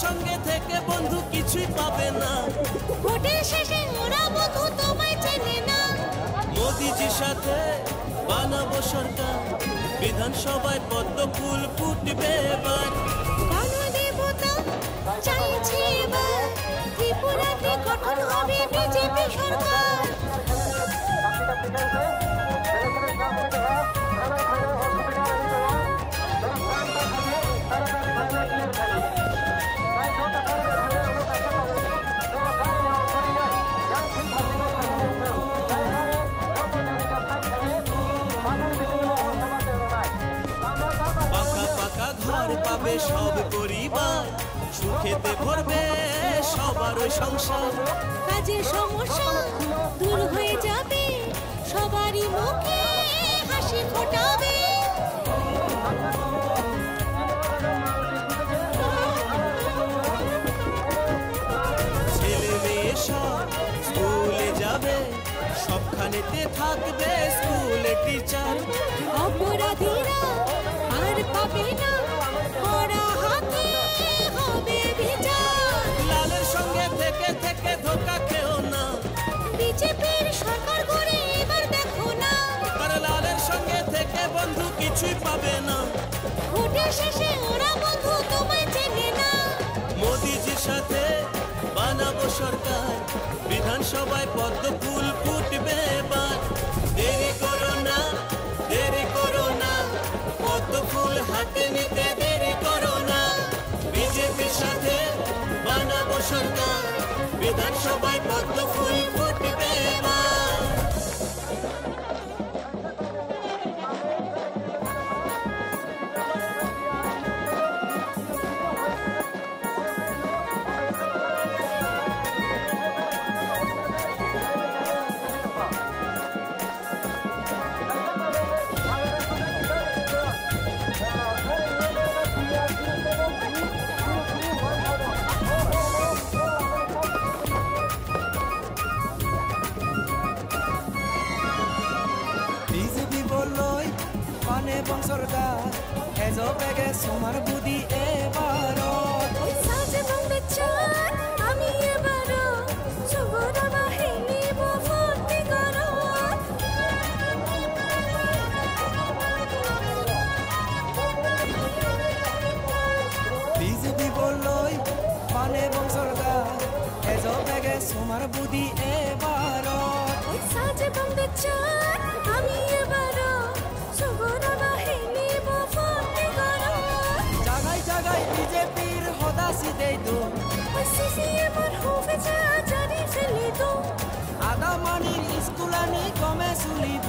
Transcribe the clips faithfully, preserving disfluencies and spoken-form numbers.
সঙ্গে থেকে বন্ধু কিছুই পাবে না। ভোটের শেষে ওরা বন্ধু তোমায় চেনে না। মোদিজির সাথে বানাবো সরকার, বিধানসভায় পদ্ম ফুল ফুটবে এবার। গণদেবতা চাইছে এবার, ত্রিপুরাতে গঠন হবে বিজেপি সরকার। পাকা পাকা ঘর পাবে সব পরিবার, সুখেতে ভরবে সবার সংসার। কাজের সমস্যা দূর হয়ে যাবে, সবারই মুখে হাসি ফোটাবে। ছেলে মেয়ে সব স্কুলে যাবে, সবখানেতে থাকবে স্কুলে টিচার। অপরাধীরা আর পাবে না কড়া হাতে হবে বিচার। লালের সঙ্গে থেকে থেকে ধোকা খেও না। বিজেপির সরকার গড়ে এবার দেখো না। আর লালের সঙ্গে থেকে বন্ধু কিছুই পাবে না। ভোটের শেষে ওরা বন্ধু তোমায় চেনে না। মোদিজির সাথে বানাবো সরকার, বিধানসভায় পদ্ম ফুল ফুটবে এবার। দেরি করো না, দেরি করো না, পদ্ম ফুল হাতে নিতে দেরি করো না। বিজেপির সাথে বানাবো সরকার, বিধানসভায় পদ্ম ফুল ফুটবে এবার। বিজেপি বলই পানে বংশরগা, এজো বেগে সুমার বুদি এবারো। ওই সাজে বং বেচার আমি এবারো, সুগরা বাহিনী বো ভর্তি করো। বিজেপি বলই পানে বংশরগা, এজো বেগে সুমার বুদি এবারো। ওই সাজে বং বেচার আমি এবারো, সুগরা বাহিনী বো ভর্তি করো। জাগায় জাগায় বিজেপির হদা সিদেই দো। ওই সিসিএম আর হুফে চা জারি ফেলি দো। আদা মানির স্কুলানি গমে চলিব।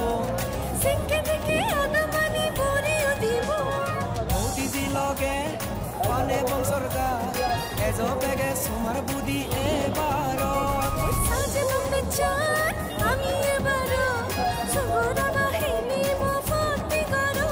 সিংকে দিকে আদা মানি বরিও দিব। মোদিজি লগে পানে বংশরগা, এজো বেগে সুমার বুদি এবারো। সাজে বং বেচার আমি এবারো, সুগরা বাহিনী বো ভর্তি করো।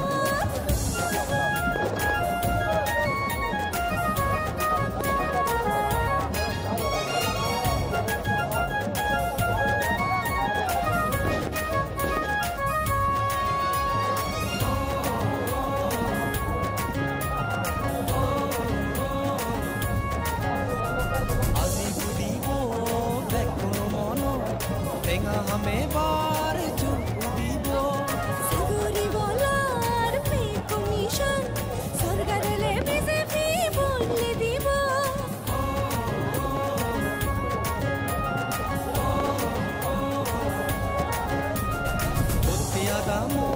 Aji budibo bekkun mono, tenga hame bar jum budibo. Sagori bolar pe commission, sorkar le B J P bolle dibo. Bottiya damo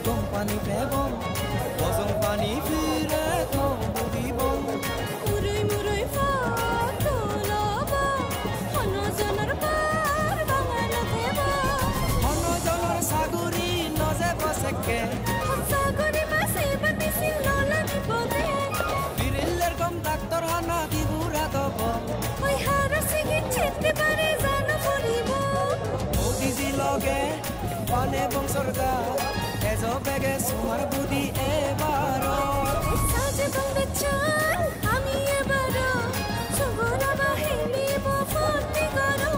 company bebong, bojong pani phire to budibong. Murui murui photo lobo, hono jonor bar bangano thebo. Hono jonor saguri no jebo sekke. Saguri masi bati sin no lagi bode. Biriller gom doctor hana dibura dobo. Oi haro sigi chitti bare jana poribo. Modiji loge pane bong sorkar, ejo bege sumar budi ebaro. Saje bong bechar ami ebaro, sugura bahini bo phurti goro.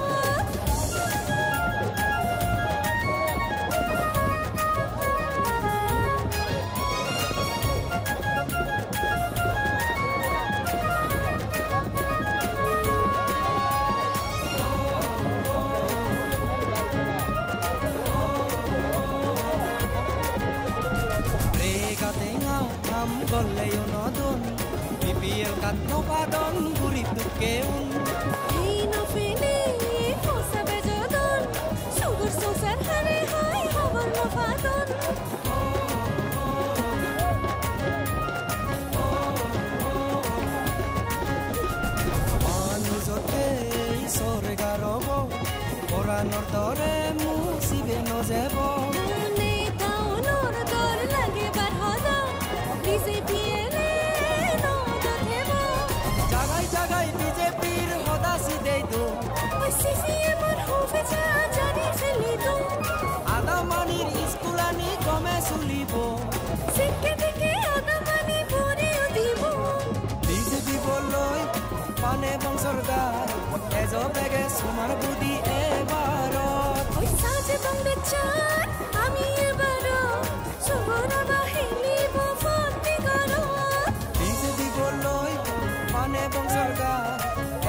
Leyo no don, B P L card no padon, gurib dukhe un. Hei no phele, posa bejodon, sugur songsar hare hai hobor no padon. Manuj tei sorkar rogo, poranor tore musibe no jebo. Neta unor dor lage bar hoda, B J P ere no dothebo. Jagai jagai B J P r hoda si dei do. Oi C P M or hobe ja jani feli do. Adamani school ani gome sulibo. Sikke dikke adamani pori udibo. B J P boloi pane bong sorkar. Ejo bege somar budi ebaro. Oi saje bong bechar ami ebaro. Sugura bahini bo fonti goro. B J P boloi pane bong sorkar.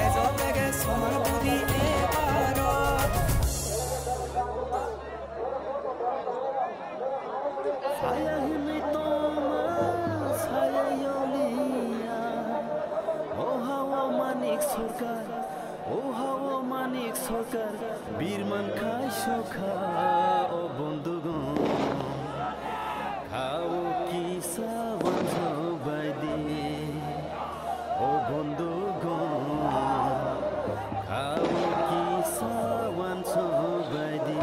Ejo bege somar budi ebaro. Saya hini toma, saya yolia. O hawa manik sorkar, o hawa manik sorkar. Birman khai sokha o bondugon. Khao kisa wanso baidi. O bondugon, khao kisa wanso baidi.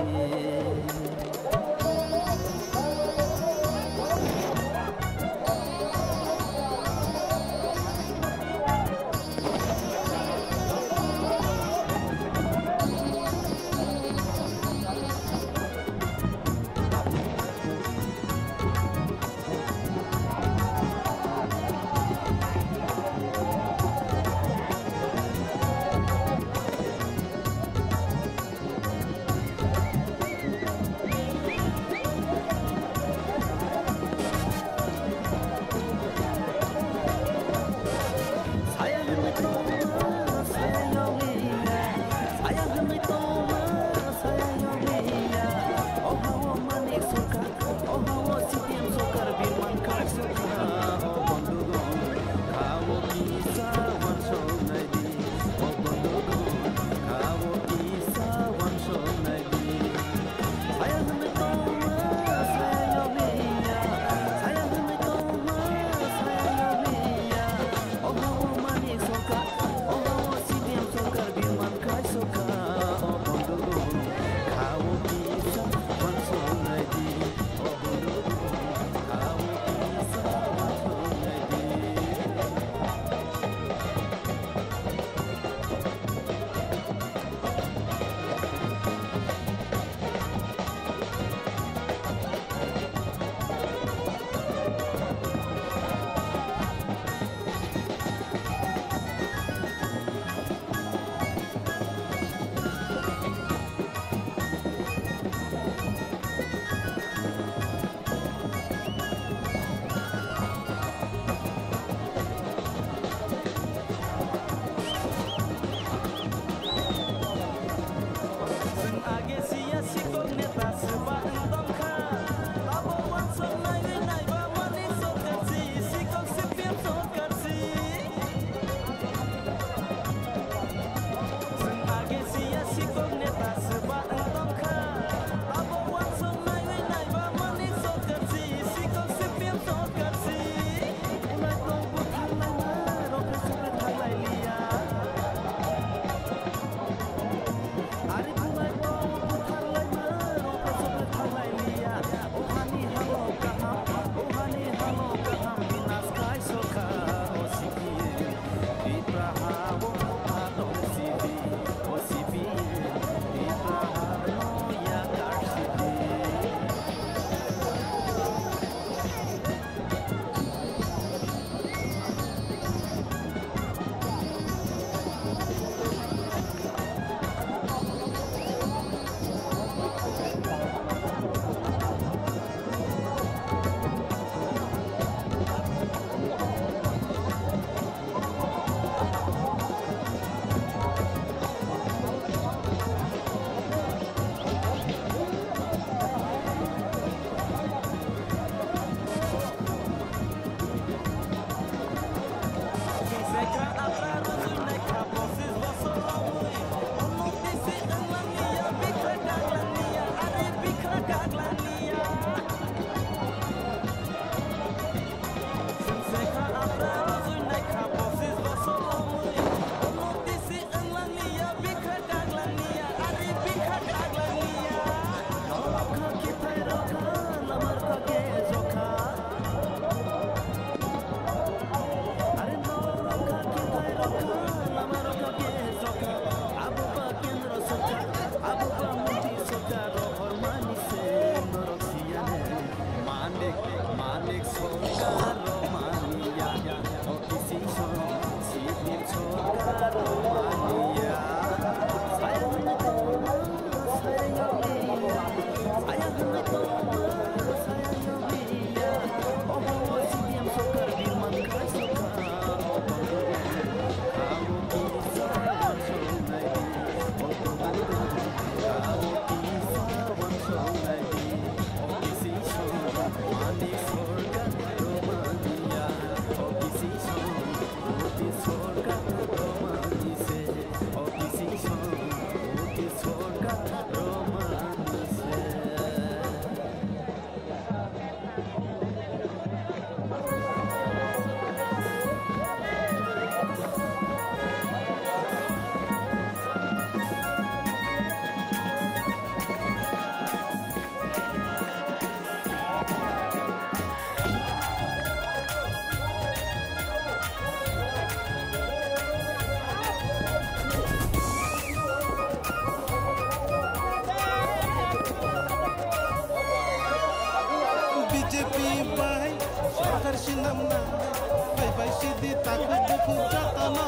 Hai bai sidi takhuk bukhuk jotono.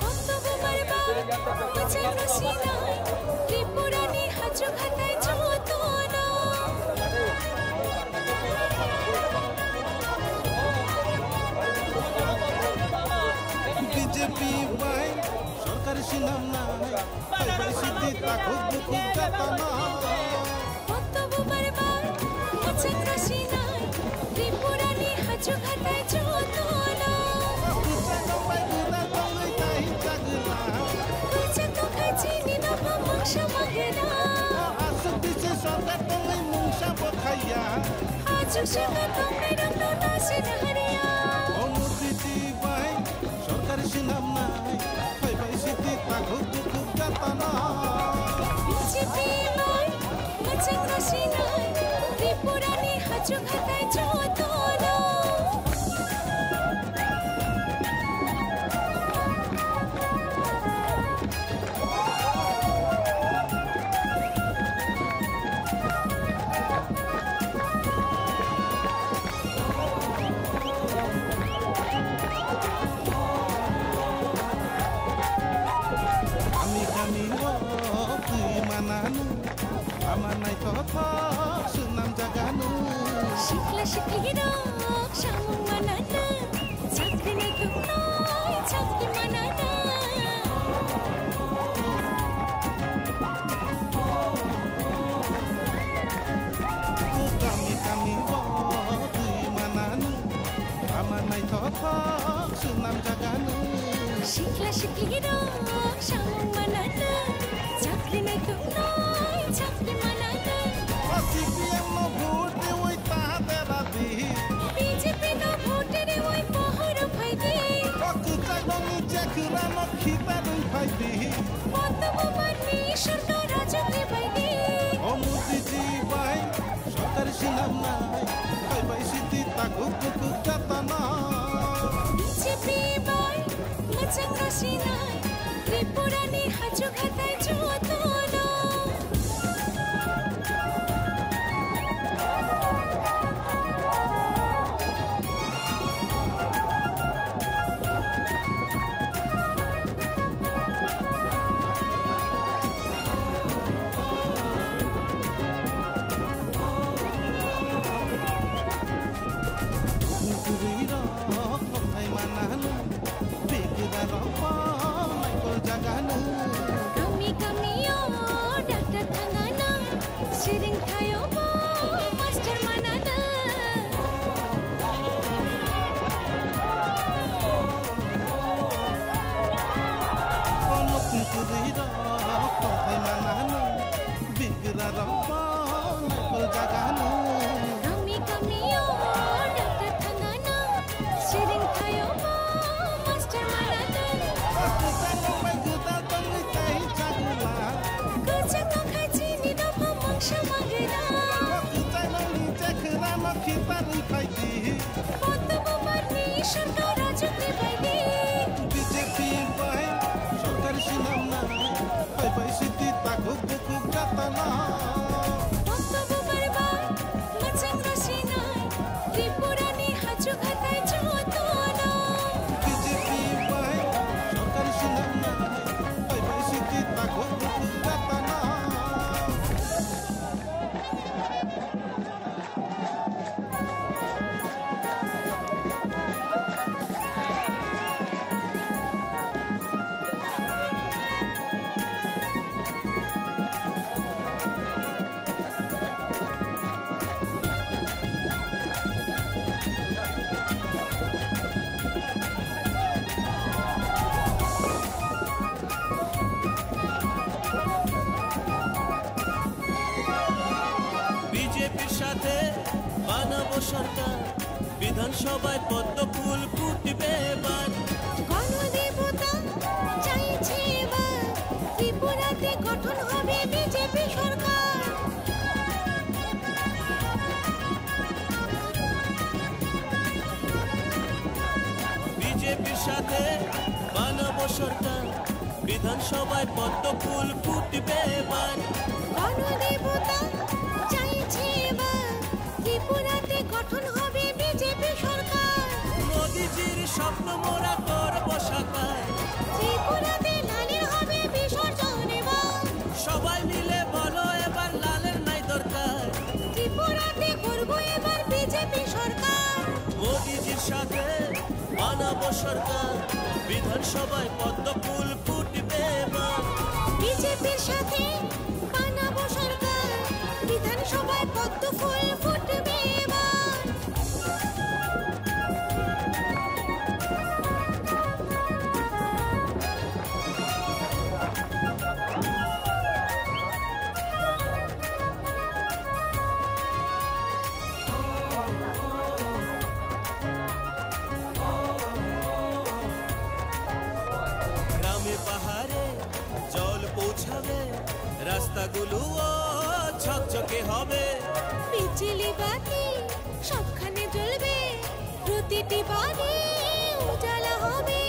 Oktober ba, mwchang no sinai, Tripura ni hachuk hatai jotono. B J P bai sorkar sinamnai. Hai bai sidi takhuk bukhuk jotono. Oktober ba, mwchang no sinai, Tripura ni hachuk hatai jotono. Kwchang bai gwdal tongwi tai chagla. Kwchang tongkhai chini dopha mungsa magwna. Aswk bisi sorkar tongwi mungsa bo khaiya. Hachuk sorkar tongnai rokno nasi nahariya. O Modi ji bai sorkar sinamnai. Hai bai sidi takhuk bukhuk jotono. B J P bai mwchang no sinai, Tripura ni hachuk hatai jotono. Kami kami o twi mananu, ama naithothok swnam jaganu. Sikla sikli rok samung manana, chakri naituknai chakri manana. Kami kami o twi mananu, ama naithothok swnam jaganu. Sikla sikli rok samung manana, chakri naituknai chakri manana. O C P M no vote dewi ta dera di. B J P no vote dewi pohor phai di. O kwchak rokni chekra no khita rwi phai di. Bondhu Bhuban ni Ishwar no rajagwi phai di. O Modi ji bai sorkar sinamnai, hai bai sidi takhuk bukhuk jotono. B J P bai mwchang no sinai, Tripura ni hachuk hatai jotono. Kwrwi rok rok thai mananu, bikra rok bo naikol jaganu. Kami kami o doctor thangana, siring thayo bo master manana. Konok kwrwi rok tongthai mananu, bikra rok bo naikol jaganu. Kami kami o doctor thangana, siring thayo bo master manana. Kwchang bai gwdal tongwi tai chagla. Kwchang tongkhai chini dopha mungsa magwna. Kwchang ni chekra no khita rwi phai di. Bondhu Bhuban ni Ishwar no rajagwi phai di. B J P bai sorkar sinamnai, hai bai sidi takhuk bukhuk jotono. Bondhu Bhuban bai mwchang no sinai, Tripura ni hachuk hatai jotono. B J P bai sorkar sinamnai, hai bai sidi takhuk bukhuk jotono. বিজেপির সাথে বানাবো সরকার, বিধানসভায় পদ্ম ফুল ফুটবে এবার। গণদেবতা চাইছে এবার, ত্রিপুরাতে গঠন হবে বিজেপি সরকার। বিজেপির সাথে বানাবো সরকার, বিধানসভায় পদ্ম ফুল ফুটবে এবার। গণদেবতা চাইছে এবার, ত্রিপুরাতে গঠন হবে বিজেপি সরকার। স্বপ্ন মোরা করব সাকার। ত্রিপুরাতে লালের হবে বিসর্জন এবার। সবাই মিলে বলো এবার লালের নাই দরকার। ত্রিপুরাতে করব এবার বিজেপি সরকার। মোদিজির সাথে বানাবো সরকার। বিধানসভায় পদ্ম ফুল ফুটবে এবার। বিজেপির সাথে বানাবো সরকার। বিধানসভায় পদ্ম ফুল ফুটবে এবার। গ্রামে পাহাড়ে জল পৌঁছাবে, রাস্তাগুলোও ঝকঝকে হবে। বিজলি বাতি সবখানে জ্বলবে, প্রতিটি বাড়ি উজালা হবে।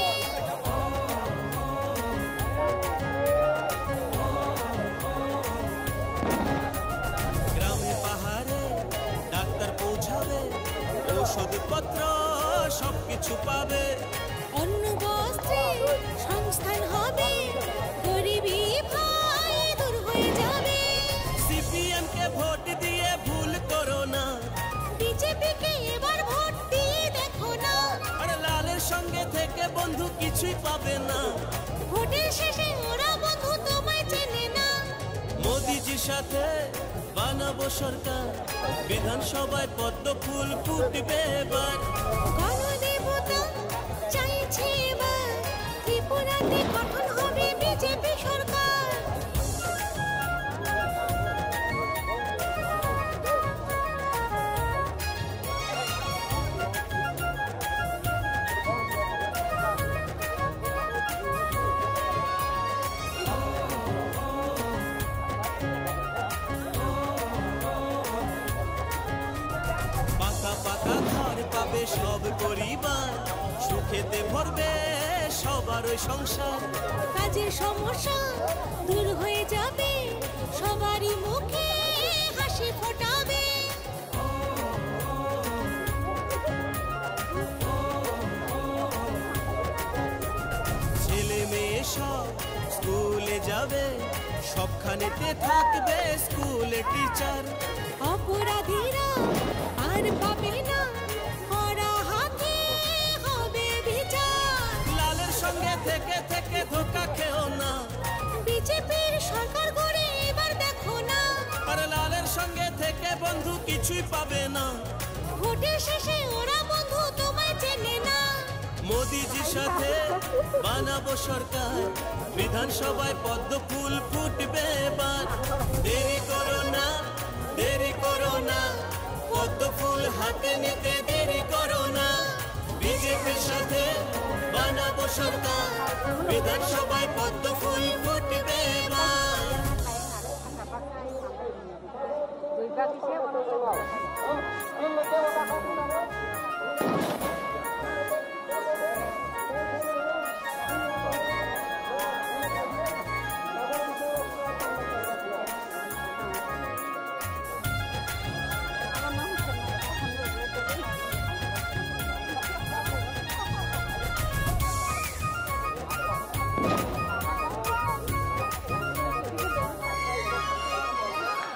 গ্রামে পাহাড়ে ডাক্তার পৌঁছাবে, ঔষধপত্র সবকিছু পাবে। অন্ন বস্ত্রে সংস্থান হবে, গরিবি ভয় দূর হয়ে যাবে। সিপিএম কে ভোট দিয়ে ভুল করো না। বিজেপি কে এবার ভোট দিয়ে দেখো না। আরে লালের সঙ্গে থেকে বন্ধু কিছুই পাবে না। ভোটের শেষে ওরা বন্ধু তোমায় চেনে না। মোদিজির সাথে বানাবো সরকার। বিধানসভায় পদ্ম ফুল ফুটবে এবার। গণদেবতা চাইছে এবার। ত্রিপুরাতে গঠন হবে বিজেপি সরকার। পাকা পাকা ঘর পাবে সব পরিবার, সুখেতে ভরবে সবার ওই সংসার। কাজের সমস্যা দূর হয়ে যাবে, সবারই মুখে হাসি ফোটাবে। ছেলে মেয়ে সব স্কুলে যাবে, সবখানেতে থাকবে স্কুলে টিচার। অপরাধীরা আর পাবে না, কড়া হাতে হবে বিচার। লালের সঙ্গে থেকে থেকে ধোকা খেও না। বিজেপির সরকার গড়ে এবার দেখো না। আর লালের সঙ্গে থেকে বন্ধু কিছুই পাবে না। ভোটের শেষে ওরা বন্ধু তোমায় চেনে না। মোদিজির সাথে বানাবো সরকার, বিধানসভায় পদ্ম ফুল ফুটবে এবার। দেরি করো না, দেরি করো না, পদ্ম ফুল হাতে নিতে দেরি করো না। বিজেপির সাথে বানাবো সরকার, বিধানসভায় পদ্ম ফুল ফুটবে এবার।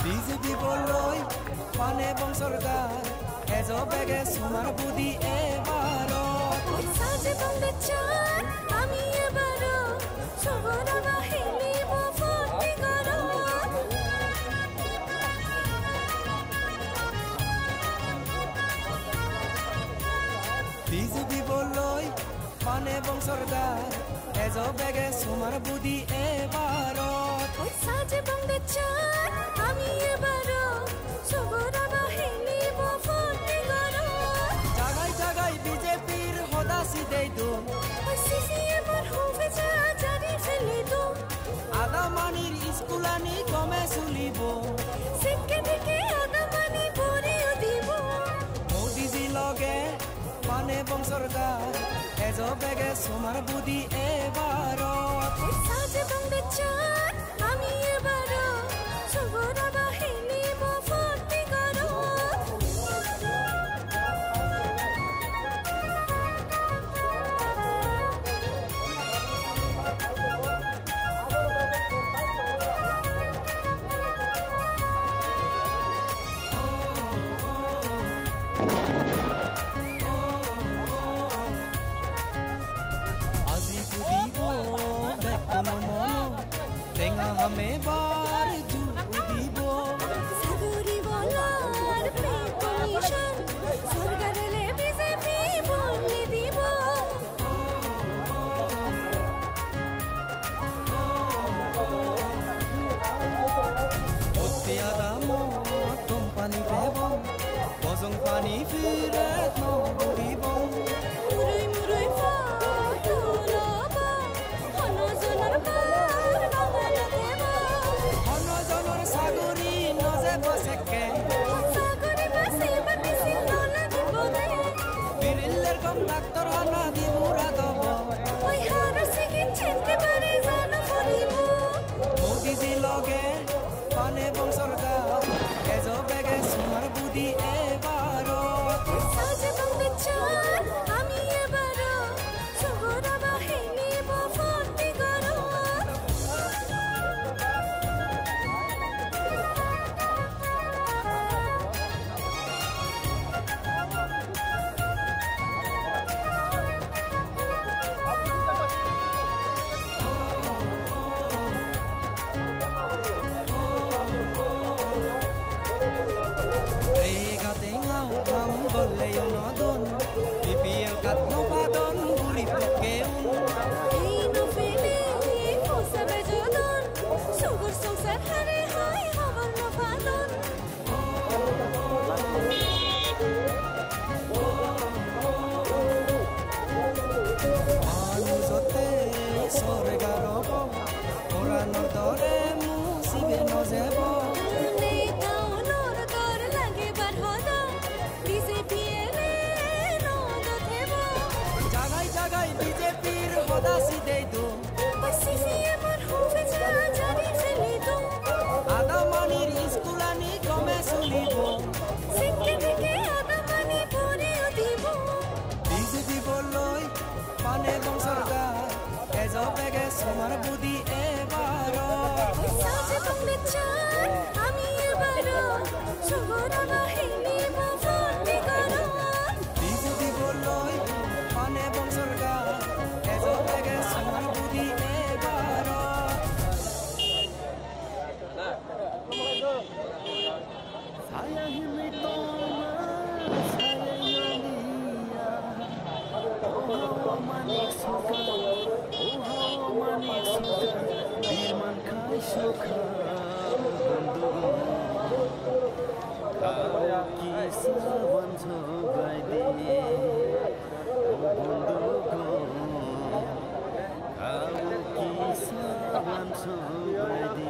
Bijepi boloi pane bong sorkar, ejo bege sumar budi ebaro. Saje bong de chan ami ebaro, sogora bahini bo forti goro. Bijepi boloi pane bong sorkar, ejo bege sumar budi ebaro. Oi saje bong de chan ami ebaro, sogora bahini bo forti goro. Jagai jagai B J P-r hoda sidei do. Oi C C M-r hufe ja jari fele do. Adamanir school ani gome sulibo. Sikke dike adamani bori dibo. Modi ji loge pane bong sorkar, ejo bege sumar budi ebaro. Saje bong de chan ami ebaro, sogora bahini bo forti goro. Aji pudi bo bek kono mono, tenga hame bar ju udi bo. Sagori bolar pe commission, sorkar le B J P boli dibo. Otte adamo tompani bebong, bojong pani piret no buribong. Murui murui photo lobo, hono jonor bar bangala debo. Hono jonor sagori no je bosekke. Sagori basi bati sin no lagi bode. Biriller gom doctor hana di mura dobo. Oi haro sigin chente bare jana poribo. Modi ji loge pane bong sorkar, ejo bege sumar budi ebaro. Saje bong bichar ami ebaro, sugora bahini bo fonti goro. Rega tenga hukam golle yono don, B P L kat no padon, gurib ke un. Hei no fele, posa bejodon, sugur songsar hare hai hobor no padon. Anu jote sore garobo, ora no dore musibe no jebo. Nei tau nor dor lage bar hodo, B J P ele no do thebo. Jagai jagai B J P r hoda si dei do. Basi si amar hobe ja jari feli do. Adamani school ani gome sulibo. Sikke dike adamani pore udibo. B J P boloi pane bong sorkar, ejo bege sumar budi ebaro. Saje bong bichar ami ebaro, sugora bahini bo fonti goro. B J P boloi pane bong sorkar, ejo bege sumar budi ebaro. Saya himni toma, saya yoniya. Oha o manik soka, oha o manik soka, birman khai soka, bondogo. Kau kisa wanso bai di, o bondogo. Kau kisa wanso bai di.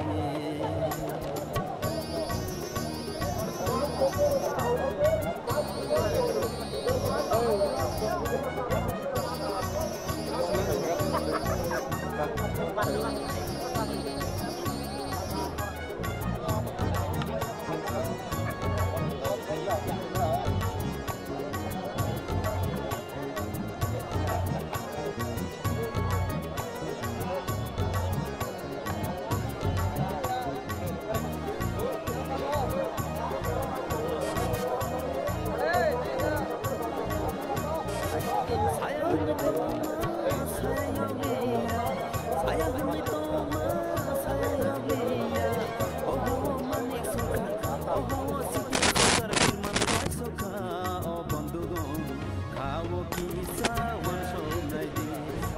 Kha o kisa wansok nai di,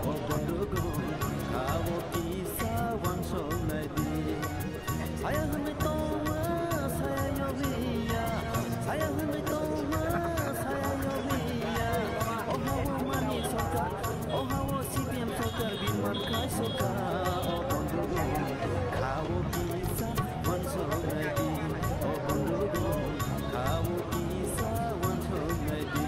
o bondogo. Kha o kisa wansok nai di. Saya hwnwi tongma, saya yogwi ya. Saya hwnwi tongma, saya yogwi ya. O ha o mani sorkar, o ha o C P M sorkar, birman khai sorkar, o bondogo. Kha o kisa wansok nai di, o bondogo. Kha o kisa wansok nai di.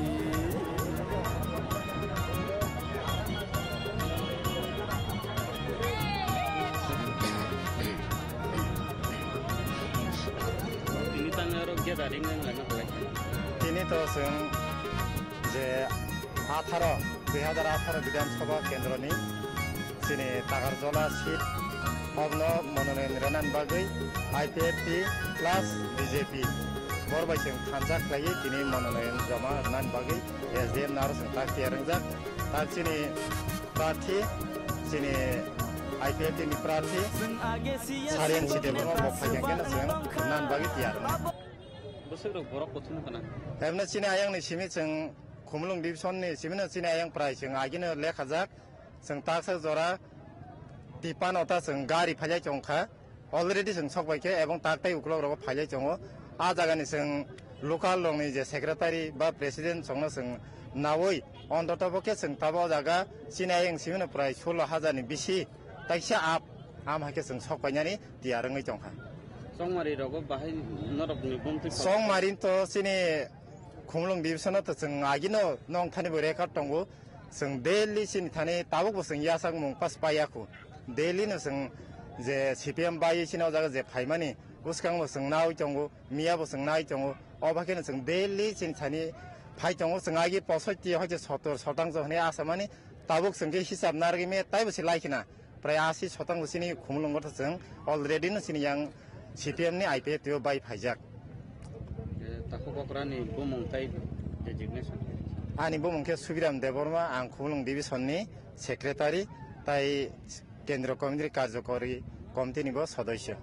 Tini tang aro gathering nang lama khlai. Tini to chwng je atharo, dui hazar atharo Bidhan Sabha kendroni chini Takarjola seat obno mononoyon rwnani bagwi I P F T plus B J P. Bor bai chwng thansa khlaiwi tini mononoyong joma rwnani bagwi S D M naro chwng tak tiyar wngjak. Tak chini prarthi, chini I P F T ni prarthi, Sarian Sitebro bo phaikha khe chwng rwnani bagwi tiyar wngo. Bwswk rok borok kuthum khna. Emno chini ayang ni simi chwng Khumulwng division ni simi no chini ayang prai chwng agino lekhajak. Chwng taksa jora tipan ota chwng gari phailai chong kha. Already chwng sok bai khe ebong tak tai ukulok rogo phailai chongo. A jaga ni chwng local rok ni je secretary ba president chong no chwng nawi ontoto bo khe chwng tabo o jaga chini ayang simi no prai solo hajar ni bisi taisa up am hai khe chwng sok painani tiyar wngwi tong kha. Chongmari rogo bahai norok ni bumtwi Chongmari to chini Khumulwng division o to chwng agino nong thani bo record tongo. Chwng daily chini thani tabuk bo chwng yasak mung pas paiya khu. Daily no chwng je C P M bai chini o jaga je phaimani bwskango chwng nawi tongo, miya bo chwng nawi tongo. O bakheno chwng daily chini thani phai tongo, chwng agi posoiti hoite sotor sotang jo hwnwi asamani tabuk chwng khe hisab narwgwi me taibo se lai khna. Prai asi sotang bo chini Khumulwngo ta chwng already no chini yang C P M ni I P F T o bai phaijak. Eh, Takhuk Okra ni bumung tai designation. Ani bumung khe Subiram Debbarma, ang Khumulwng division ni secretary tai Kendriya Committee ni Karjakari Committee ni bo sodosyo.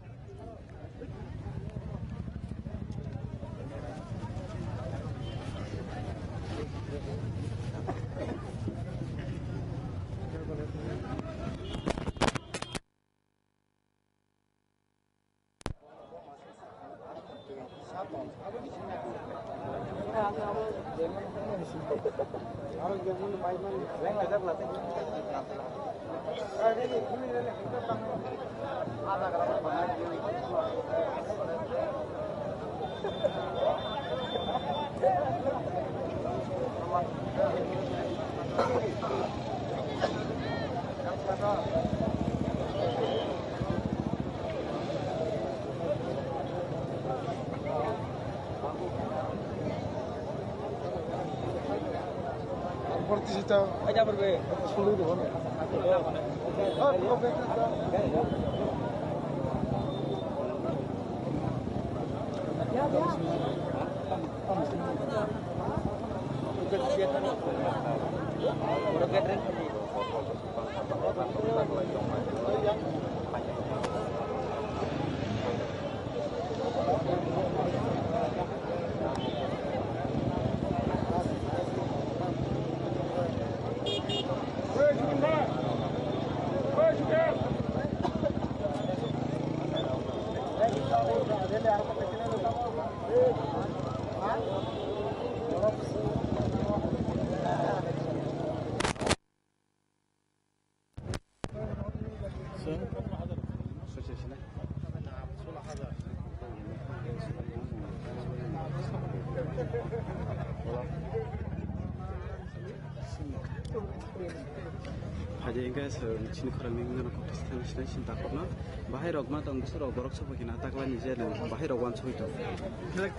Haje hingke chini khorang ni wngmano kok thani sinai sin takhorno bahai rok ma tong bwswk rok borok sobo hina takla ni je bahai rok wansugui tong.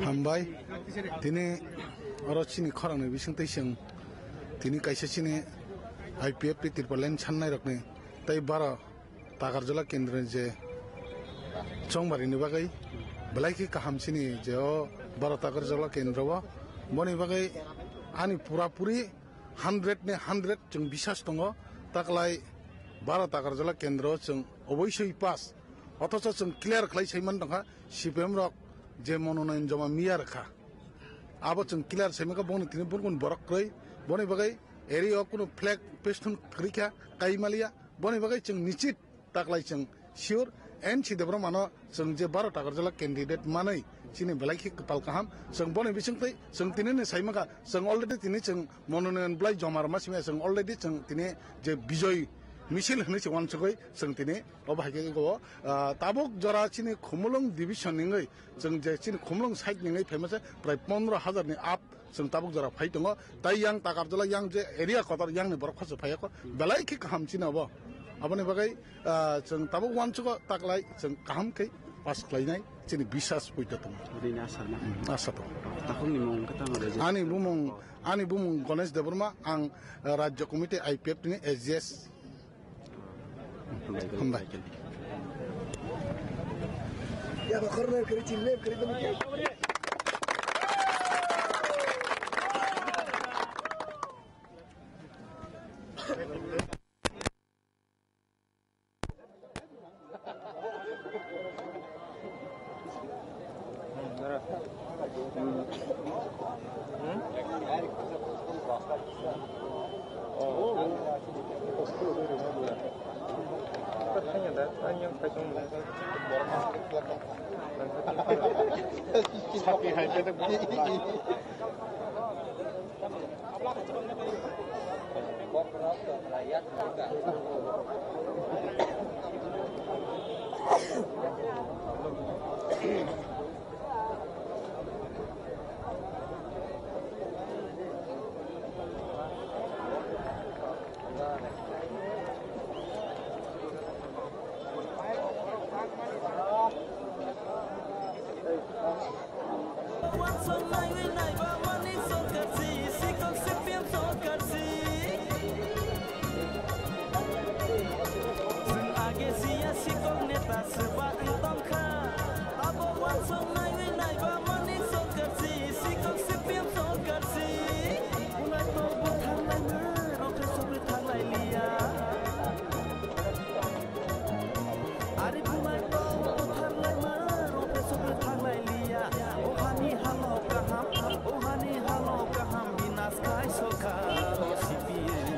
Hambai tini oro chini khorang ni bising tei chwng tini kaisa chini I P F T Tripura line sannai rok ni tei baro Takarjala kendro ni je chongmari ni bagwi belai khe kaham chini je o baro Takarjala kendro o boni bagwi ani pura puri hundred ni hundred chwng bisas tongo taklai baro Takarjala kendro o chwng oboisoi pass othocho chwng clear khlai saiman tongkha C P M rok je mononoyon joma miya rwkha. Abo chwng clear saimaka bongni tini bun bun borok kwrwi boni bagwi area o kunu flag pestun kwrwi kha kaimaliya boni bagwi chwng nichit taklai chwng sure N C Debbarma no chwng je baro Takarjala candidate manwi chini belai khe kwpal kaham chwng boni bisingtwi chwng tini ni saimaka chwng already tini chwng mononoyon belai joma rwma simi chwng already chwng tini je bijoy misil hwnwi se wansugwi chwng tini obo hai khe ego tabuk jora chini Khumulwng division ni wngwi chwng je chini Khumulwng side ni wngwi phaima se prai pondro hajar ni up chwng tabuk jora phai tongo. Tai yang Takarjala yang je area kotor yang ni borok khorsa phai yakho belai khe kaham chini obo. Aboni bagwi chwng tabuk wansugo taklai chwng kaham khe pass khlainai chini bisas poito tongo. Rini asa na. Asa tongo. Takhuk ni mung kata ma reje. Ani bumung ani bumung Ganesh Debbarma ang Rajya Committee I P F T ni S G S. Hambai. Hambai. Ari bunai tong butharlaima, rokhe sokhe thanglai liya. O hani halo kaham, o hani halo kaham, binas khai sokha. O C P M,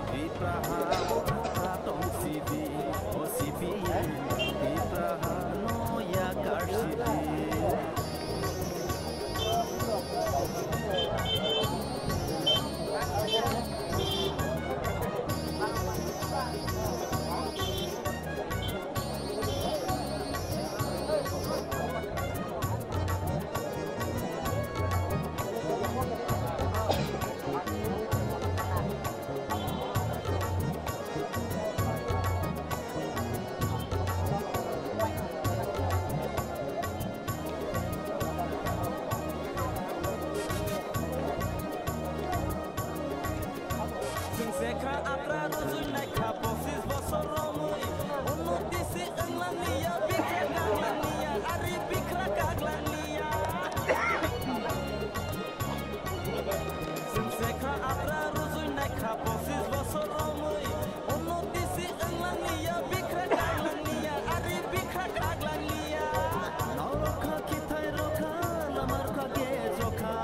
Tipra ha, o ha tong sidi. O C P M, Tipra ha, no yakar sidi. Chwng se kha aphra rwjwi nai kha pochis bosor romwi. Unnoti se wnglang liya, bikra kaglang liya, ari bikra kaglang liya. Chwng se kha aphra rwjwi nai kha pochis bosor romwi. Unnoti se wnglang liya, bikra kaglang liya, ari bikra kaglang liya. Norok kha kithai rok kha, lama rok kha gejok kha.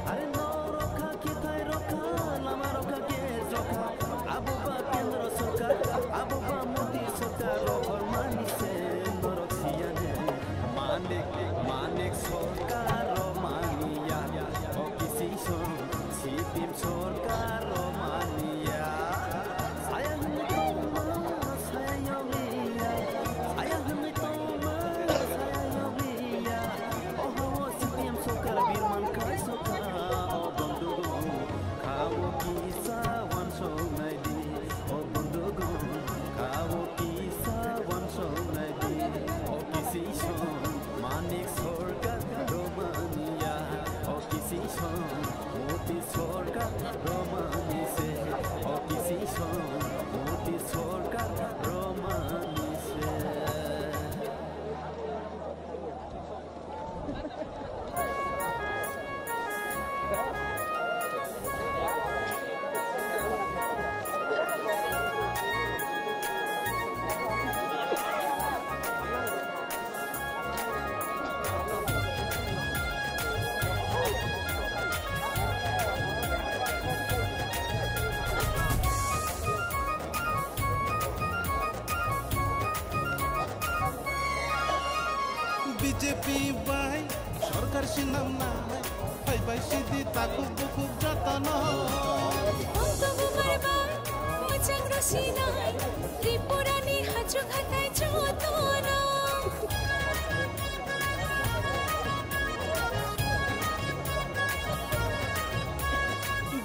Are norok kha kithai rok kha, lama rok kha gejok kha. Abo ba kendro sorkar, abo ba Modi sorkar rohor mani se norok siyane. Manik, Manik sorkar romaniya, o kising song, C P M sorkar romaniya. Saya hwnwi tongma, saya yogwiya. Saya hwnwi tongma, saya yogwiya. Oho, C P M sorkar birman khai sokha, o bondugong, kha o kisa wansok naidi. O bondugong, kha o kisa wansok naidi. O kising song, Manik sorkar romaniya. O kising song, Modi sorkar romani se. O kising song, Modi sorkar romani se. B J P bai sorkar sinamnai, phaibai sidi takhuk bukhuk jotono. Bongthogo barbar, mwchang rw sinai, Tripurani hachuk hatai jotono.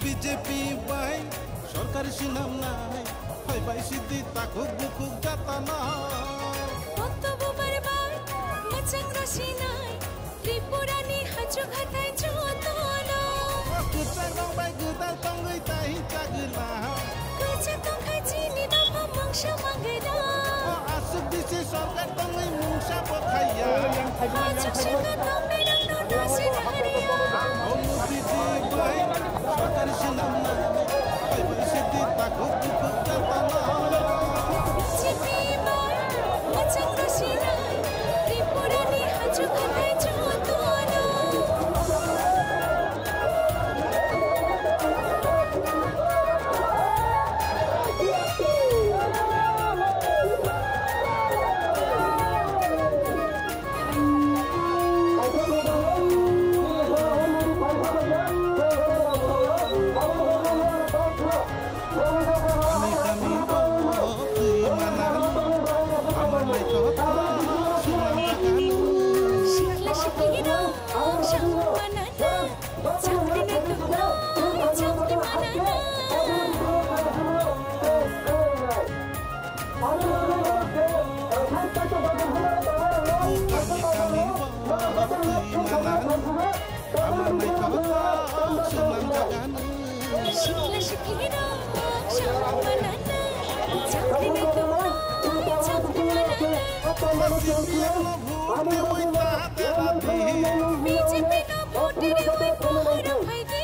B J P bai sorkar sinamnai, phaibai sidi takhuk bukhuk jotono. Bongthogo barbar, mwchang rw sinai, Tripurani hachuk hatai jotono. O kwchak rok bai gwdal tongwi tai chagwla. Kwchak tongkhai chini dopha mungsa mangwla. O aswk bisi sorkar tongwi mungsa bo khaiya. Hachuk saka tongnairokno nasi nahariya. O Modi ji bai Sorkari swnamnai, bai bai sidi takhuk bukhuk jatala. B J P bai mwchang rwsinai, Tripurani hachuk hathai jotono. Sikla siklirok, chakri manana, chakri naitoknai, chakri manana. Sikla siklirok, chakri manana, chakri naitoknai, chakri manana. B J P no vote riwi pohor phaidi.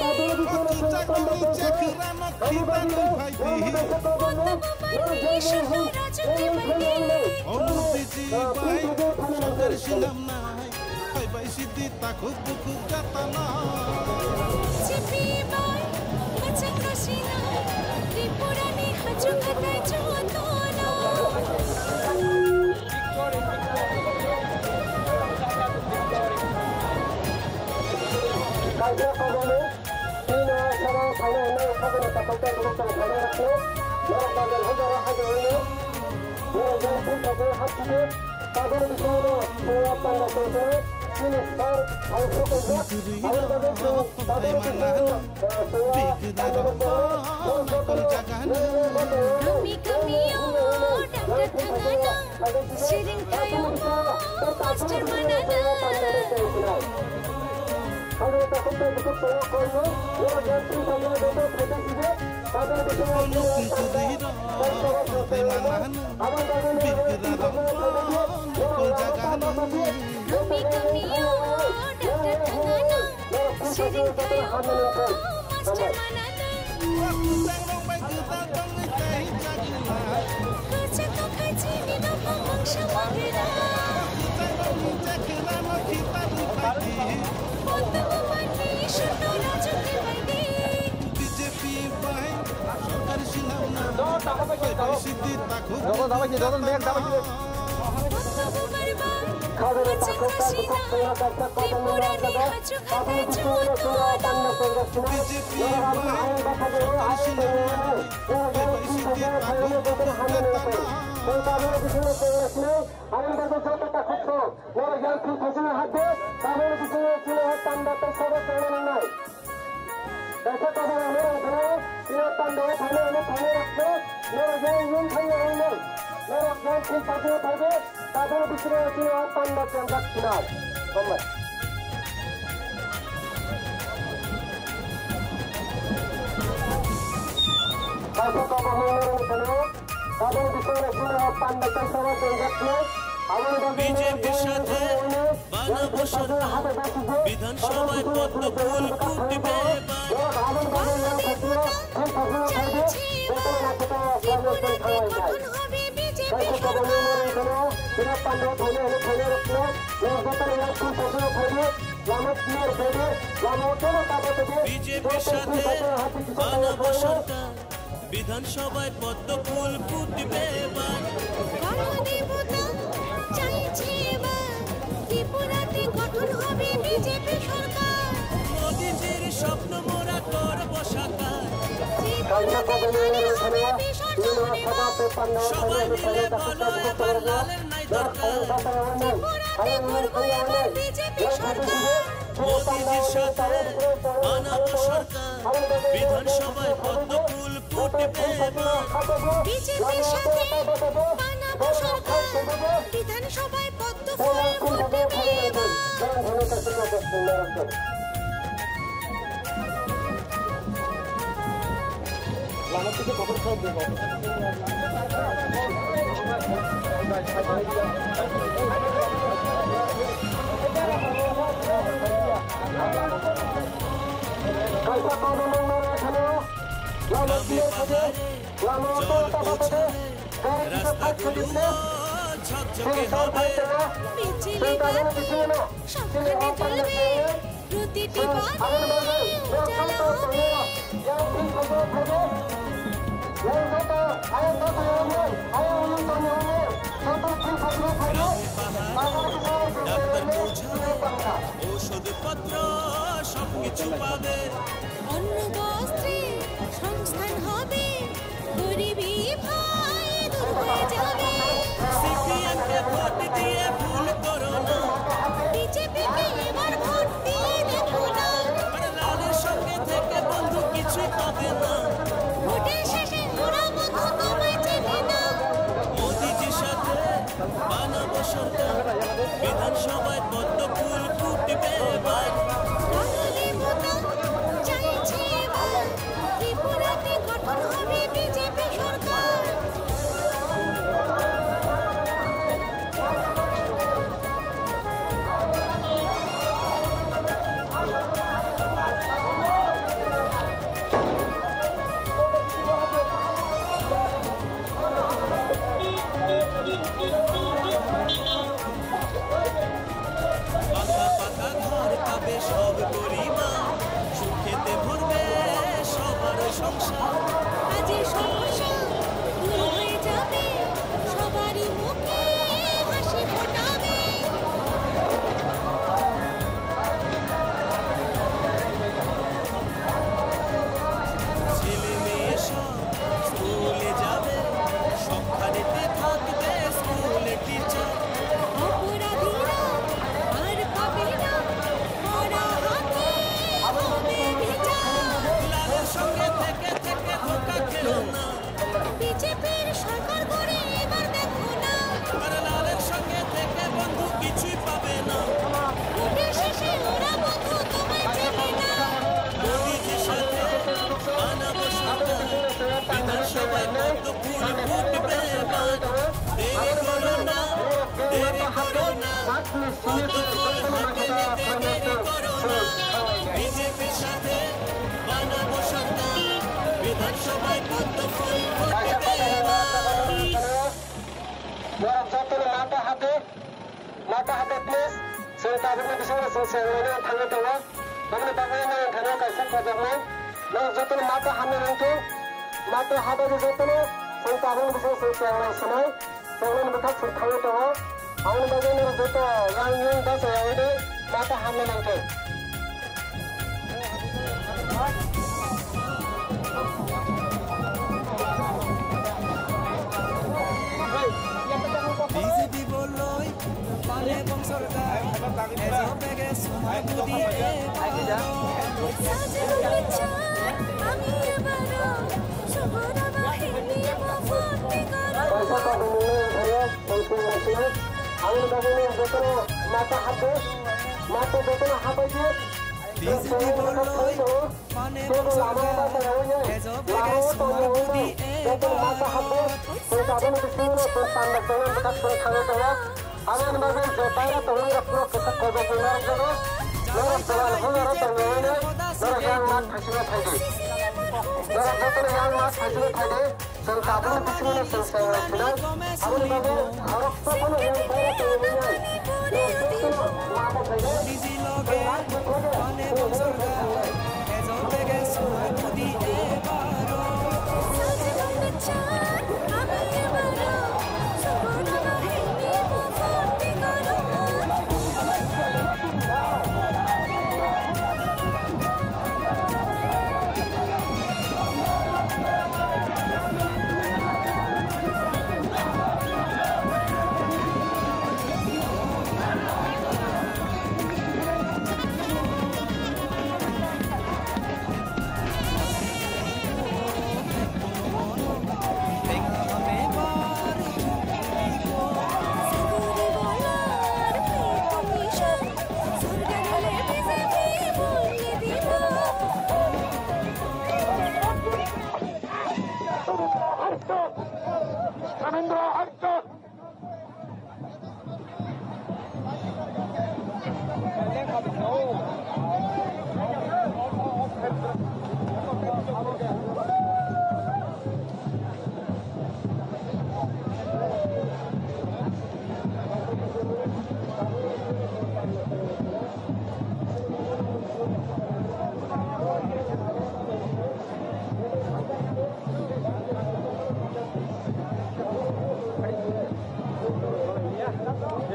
Bondobo barni soto rajwngni baidi. Bai bai sidi takhuk bukhuk jatala. B J P bai mwchang rwsinai, Tripurani hachuk hathai jotono. Kaisa saboni, tino sabang phaino hwnwi saboni kathokjak bukhuk tong phaino rwkhe, norok bazar hajaro hajar hwnwi, norok jang phung thangwi hapsidi, tabukni bisingo chwng panda tongthai, chini sar phai phukujak, aboni bagwi chwng tabukni bisingo, eh, chwng panda tongthai, norok jotono nini nini bagwi, Kami, kami, oh, doctor thangana. Siring thaio bo master manana. Kami kami o doctor thangana. Siring thaio bo master manana. Kwchak tongkha chini no bumung samagwino. Bondo bo manni Ishwar no rajwngni baidi. B J P bai sorkari swnamna. Bai bai sidi takhuk. Bondo bo barbar. Kwchak rwsina. Tripurani hachuk hathai jotono. B J P bai sorkari swnamna. Bai bai sidi takhuk bukhuk jatala. Ang bagwi joto takhuk song, norok yang thwi thosini hapdi, tabukni bisingo chini o panda tei sobo chengna nangnai. Kaisa tabuk ang norok phano, chini o panda o phainai hwnwi phainai rokno, norok yang yung thangya wngnai. Norok yang thwi thosini phaibo, tabukni bisingo chini o panda chengjak sinai. Hambai. Kaisa tabuk ang norok phano, B J P-r সাথে বানাবো সরকার, বিধানসভায় পদ্ম ফুল ফুটবে এবার। বিজেপির সাথে বানাবো সরকার। বিধানসভায় পদ্ম ফুল ফুটবে এবার। গণদেবতা চাইছে এবার ত্রিপুরাতে গঠন হবে বিজেপি সরকার। মোদিজির স্বপ্ন মোরা করব সাকার। ত্রিপুরাতে নারী হবে বিসর্জন এবার। সবাই মিলে বলো এবার লালের নাই দরকার। ত্রিপুরাতে গড়ব এবার বিজেপি সরকার। মোদিজির সাথে বানাবো সরকার। বিধানসভায় পদ্ম ফুল ফুটবে এবার। বিজেপির সাথে বানাবো সরকার। বিধানসভায় পদ্ম ফুল ফুটবে এবার। Kaisa tabuk nang nang thani, lama clear khaidi, lama auto ta khaidi, gari kisa thak khaidi, please. Sing sar phai tongo. Sing tabuk nang bisingo no. Sing hapang na sing. Sing aboni bagwi, yang sing tabuk nang nang thani, yang sing tabuk nang nang thani. ঔষধপত্র সবকিছু পাবে। অন্ন বস্ত্রে সংস্থান হবে, গরিবি ভয় দূর হয়ে যাবে। সিপিএম কে ভোট দিয়ে ভুল করো না। বিজেপি কে এবার ভোট দিয়ে দেখো না। আরে লালের সঙ্গে থেকে বন্ধু কিছুই পাবে না। ভোটের শেষে ওরা বন্ধু তোমায় চেনে না। মোদিজির সাথে বানাবো সরকার, বিধানসভায় পদ্ম ফুল ফুটবে এবার। বাঙালি মোটা চাইছে এবার, ত্রিপুরাতে গঠন হবে বিজেপি সরকার। পাকা পাকা ঘর পাবে সব গরিবা, সুখেতে ভরবে সবার সংসার। আজ এই সমস্যা দূর হয়ে যাবে, সবারই মুখে হাসি ফোটাবে। ছেলে মেয়ে সব স্কুলে যাবে, সবখানেতে থাকবে স্কুলের টিচার। অপরাধীরা আর পাবে না, কড়া হাতে হবে বিচার। লালের সঙ্গে থেকে থেকে ধোঁকা খেও না। বিজেপির সরকার গড়ে এবার দেখো না। আরে লালের সঙ্গে থেকে বন্ধু কিছুই পাবে না। ভোটের শেষে ওরা বন্ধু তোমায় চেনে না। মোদিজির সাথে বানাবো সরকার। বিধানসভায় পদ্ম ফুল ফুটবে এবার। দেরি করো না, দেরি করো না। পদ্ম ফুল হাতে নিতে দেরি করো না। বিজেপির সাথে বানাবো সরকার। বিধানসভায় পদ্ম ফুল ফুটবে এবার। Borok jotono mata hade, mata hade please. Chwng tabukni bisingo chwng senglaina thangwi tongo. Bumni bagwi nang thani kaisa khojokma. Norok jotono mata hamya nangkhe, mata hade jotono chwng tabukni bisingo chwng senglai sinai. Senglai ni bwkhak chwng thangwi tongo. Aboni bagwi norok joto yang yung bachai yaui de mata hamya nangkhe. BJP বললই পালে বং সরকার, এজো বেগে সময় বুদ্ধি এ পালো। সাজে রঙে চাঁদ, আমি এবারও শুভরা বাহিনী ভর্তি করো। Kaisa tabukni nang thani, tongthung rwsino, aboni bagwi nang jotono mata hapdi, mata jotono hapaidi. BJP বললই পালে বং সরকার, এজো বেগে সময় বুদ্ধি এ পালো। Aboni bagwi je baira tongnai rok no kwchak kobokni narwk jago. Norok jora hwnjaro tongwi hwnwi norok yang mat phaisingwi phaidi. Norok jotono yang mat phaisingwi phaidi. Chwng tabukni bisingo chwng chwng sinai. Aboni bagwi norok jotono yang baira tongwi hwnwi norok jotono mat phaidi.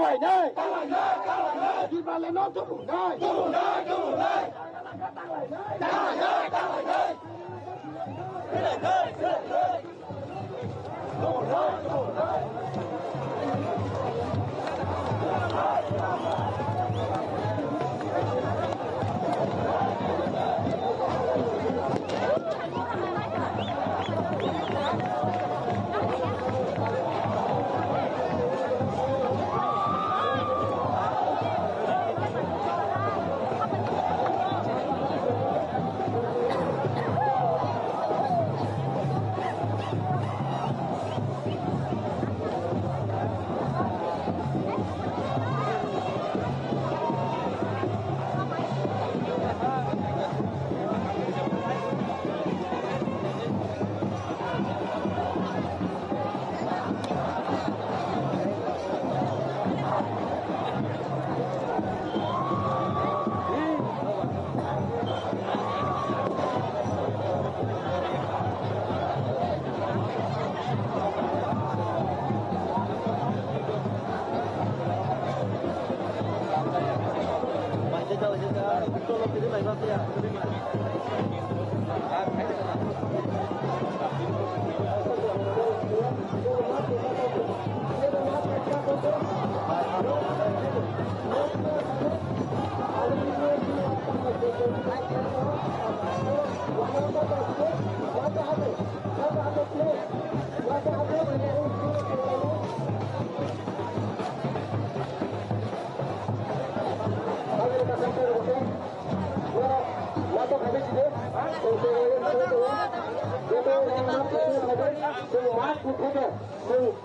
tanglainai. Tipraland no tubuhnai.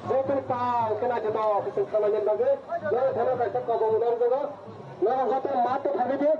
Joto pa kena joto office khamani bagwi, joto thana kaisa kobong nang jago, nang joto mat phagwi di.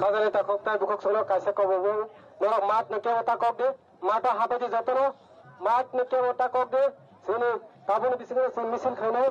Kagani takhuk tai bukhuk songno kaisa kobobong norok mat ni kebo ta kok di. Mata habai di jotono, mat ni kebo ta kok di, sini tabukni bisingo sini misil khainai.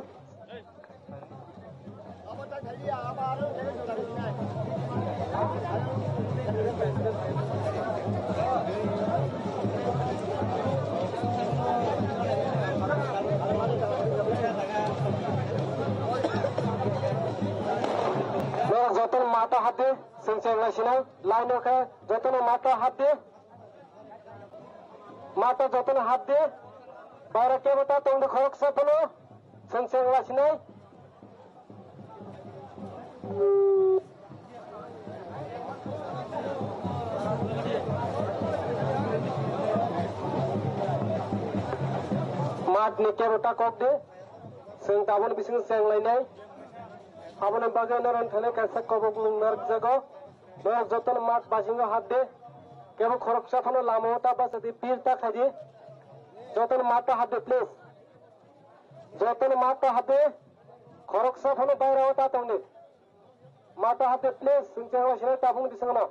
Norok jotono mata hap di, sini cheng lai sinai, line no khe jotono mata hap di. Mata jotono hap di. Bara kebo ta tongdi khoroksa phano. Seng seng lasinai. Mat ni kebo ta kok di. Seng tabon bising seng lainai. Aboni bagwi noron thani kaisa kobok mung narwk jago. Borok jotono mat basingo hapdi. Kebo khoroksa phano lamao ta bachadi, pir ta khaidi. Jotono mato hapdi, please. Jotono mato hapdi. Khoroksa phano bairao ta tongdi. Mato hapdi, please. Chwng chengla sinai tabukni bisingno.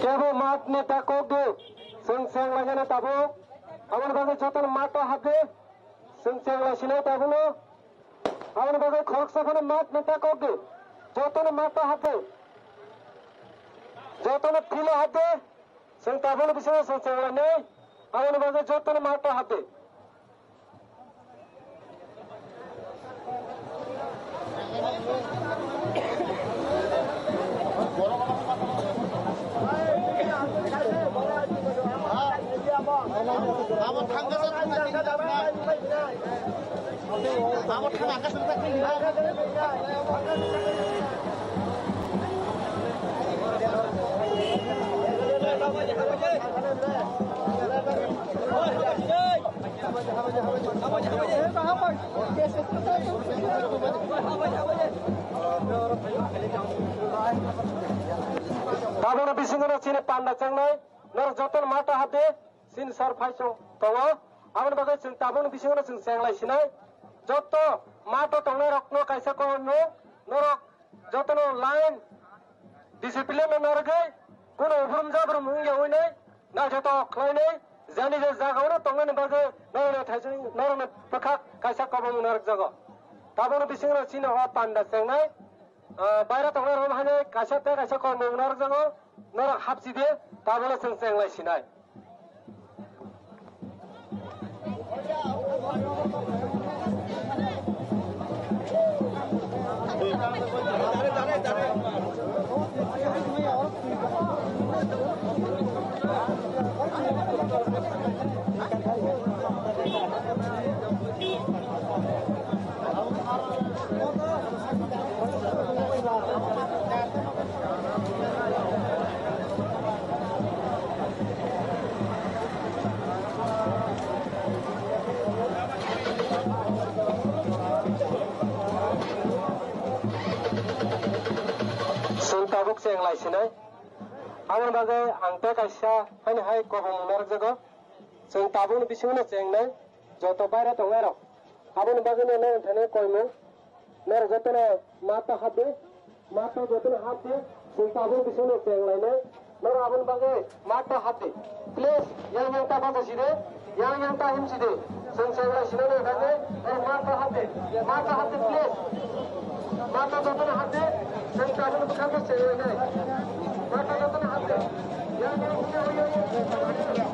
Kebo mat neta kok di, chwng chenglainani tabuk. Aboni bagwi jotono mato hapdi, chwng chengla sinai tabukno. Aboni bagwi khoroksa phano mat neta kok di, jotono mato hapdi, jotono philo hapdi. Chwng tabukno bisingo chwng chenglainai, aboni bagwi jotono mato hapdi. Tabukno bisingo chini panda chengnai, norok jotono mato hapdi. Chini sor phai chwng tongo, aboni bagwi chwng tabukni bisingo chwng chenglai sinai. Joto mato tongnai rokno kaisa kokmung, norok jotono line discipline no narwgwi, kuno ubrum jabrum wngya winai, naithotok khlainai, jani je jagao no tongnani bagwi norokno thaising, norokno bwkhak kaisa kokmung narwkjago. Tabukni bisingo chini o panda chengnai, ah, baira tongnai rok haino kaisa tei kaisa kokmung narwkjago, norok hapsi di, tabukno chwng chenglai sinai. Chwng tabuk chenglai sinai. Aboni bagwi ang tei kaisa haino hai kokmung narwkjago. Chwng tabukni bisingno chengnai joto baira tongnai rok. Aboni bagwino norok thani koimung. Norok jotono mato hapdi, mato jotono hapdi, chwng tabukni bisingno chenglainai. Norok aboni bagwi mato hapdi. Please, yang yang ta bacha side, yang yang ta him side. Chwng chenglai sinai bagwi, norok mato hapdi, mato hapdi, please. Mato jotono hapdi, chwng tabukni bwkhakno chenglainai. Mato jotono hapdi. Yang yang him side.